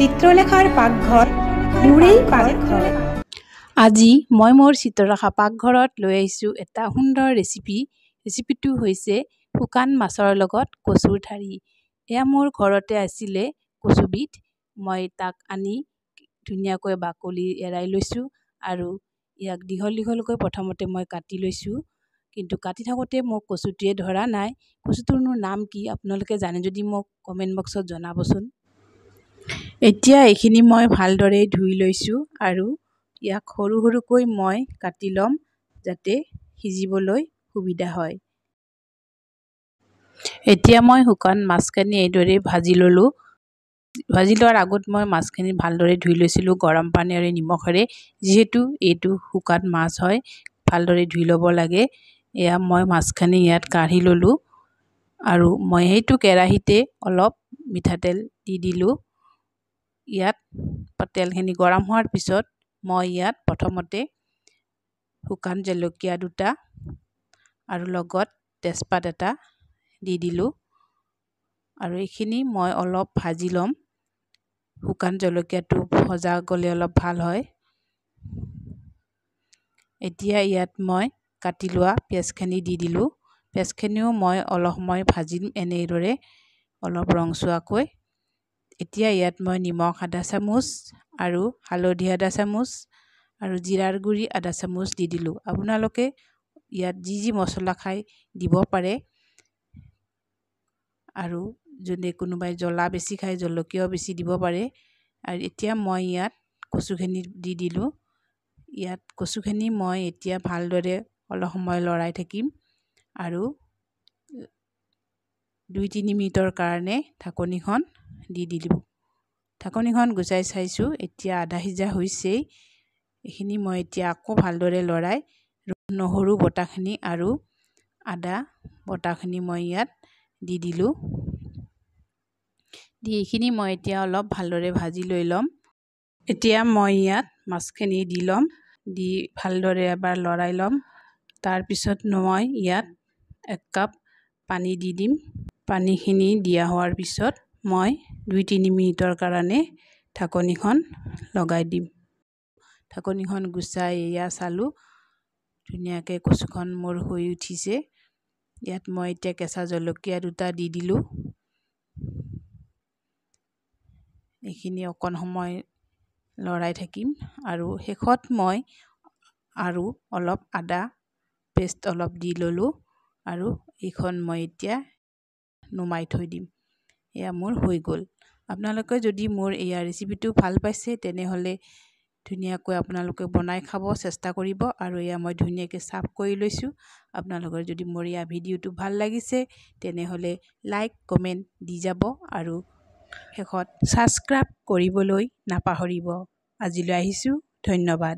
চিত্ৰলেখাৰ পাকঘৰ মোৰেই পাকঘৰ। আজি মই মোৰ চিত্ৰলেখা পাকঘৰত লৈ আহিছোঁ এটা সুন্দৰ ৰেচিপি। ৰেচিপিটো হৈছে শুকান মাছৰ লগত কচুৰ ঠাৰি। এয়া মোৰ ঘৰতে আছিলে কচুবিধ, মই তাক আনি ধুনীয়াকৈ বাকলি এৰাই লৈছোঁ আৰু ইয়াক দীঘল দীঘলকৈ প্ৰথমতে মই কাটি লৈছোঁ। কিন্তু কাটি থাকোঁতে মোক কচুটোৱে ধৰা নাই। কচুটোৰনো নাম কি আপোনালোকে জানে যদি মোক কমেণ্ট বক্সত জনাবচোন। এতিয়া এইখিনি মই ভালদৰে ধুই লৈছোঁ আৰু ইয়াক সৰু সৰুকৈ মই কাটি ল'ম যাতে সিজিবলৈ সুবিধা হয়। এতিয়া মই শুকান মাছখিনি এইদৰে ভাজি ল'লোঁ। ভাজি লোৱাৰ আগত মই মাছখিনি ভালদৰে ধুই লৈছিলোঁ গৰম পানী আৰু নিমখেৰে, যিহেতু এইটো শুকান মাছ হয়, ভালদৰে ধুই ল'ব লাগে। এয়া মই মাছখিনি ইয়াত কাঢ়ি ল'লোঁ আৰু মই সেইটো কেৰাহীতে অলপ মিঠাতেল দি দিলোঁ। ইয়াত তেলখিনি গৰম হোৱাৰ পিছত মই ইয়াত প্ৰথমতে শুকান জলকীয়া দুটা আৰু লগত তেজপাত এটা দি দিলোঁ আৰু এইখিনি মই অলপ ভাজি ল'ম। শুকান জলকীয়াটো ভজা গ'লে অলপ ভাল হয়। এতিয়া ইয়াত মই কাটি লোৱা পিঁয়াজখিনি দি দিলোঁ। পিঁয়াজখিনিও মই অলপ সময় ভাজিম এনেদৰে অলপ ৰংচোৱাকৈ। এতিয়া ইয়াত মই নিমখ আধা চামুচ আৰু হালধি আধা চামুচ আৰু জিৰাৰ গুড়ি আধা চামুচ দি দিলোঁ। আপোনালোকে ইয়াত যি যি মছলা খাই দিব পাৰে আৰু যদি কোনোবাই জ্বলা বেছি খায় জলকীয়াও বেছি দিব পাৰে। আৰু এতিয়া মই ইয়াত কচুখিনি দি দিলোঁ। ইয়াত কচুখিনি মই এতিয়া ভালদৰে অলপ সময় লৰাই থাকিম আৰু 2-3 মিনিটৰ কাৰণে ঢাকনিখন দি দিলোঁ। ঢাকনিখন গুচাই চাইছোঁ, এতিয়া আধা সিজা হৈছেই। এইখিনি মই এতিয়া আকৌ ভালদৰে লৰাই নহৰু বটাখিনি আৰু আদা বটাখিনি মই ইয়াত দি দিলোঁ। দি এইখিনি মই এতিয়া অলপ ভালদৰে ভাজি লৈ ল'ম। এতিয়া মই ইয়াত মাছখিনি দি ল'ম, দি ভালদৰে এবাৰ লৰাই ল'ম। তাৰপিছত মই ইয়াত 1 কাপ পানী দি দিম। পানীখিনি দিয়া হোৱাৰ পিছত মই 2-3 মিনিটৰ কাৰণে ঢাকনিখন লগাই দিম। ঢাকনিখন গুচাই এয়া চালোঁ, ধুনীয়াকৈ কচুখন মোৰ হৈ উঠিছে। ইয়াত মই এতিয়া কেঁচা জলকীয়া দুটা দি দিলোঁ। এইখিনি অকণ সময় লৰাই থাকিম আৰু শেষত মই আৰু অলপ আদা পেষ্ট অলপ দি ল'লোঁ আৰু এইখন মই এতিয়া নুমাই থৈ দিম। এয়া মোৰ হৈ গ'ল। আপোনালোকে যদি মোৰ এয়া ৰেচিপিটো ভাল পাইছে তেনেহ'লে ধুনীয়াকৈ আপোনালোকে বনাই খাব চেষ্টা কৰিব। আৰু এয়া মই ধুনীয়াকৈ চাফ কৰি লৈছোঁ। আপোনালোকৰ যদি মোৰ এয়া ভিডিঅ'টো ভাল লাগিছে তেনেহ'লে লাইক কমেণ্ট দি যাব আৰু শেষত ছাবস্ক্ৰাইব কৰিবলৈ নাপাহৰিব। আজিলৈ আহিছোঁ, ধন্যবাদ।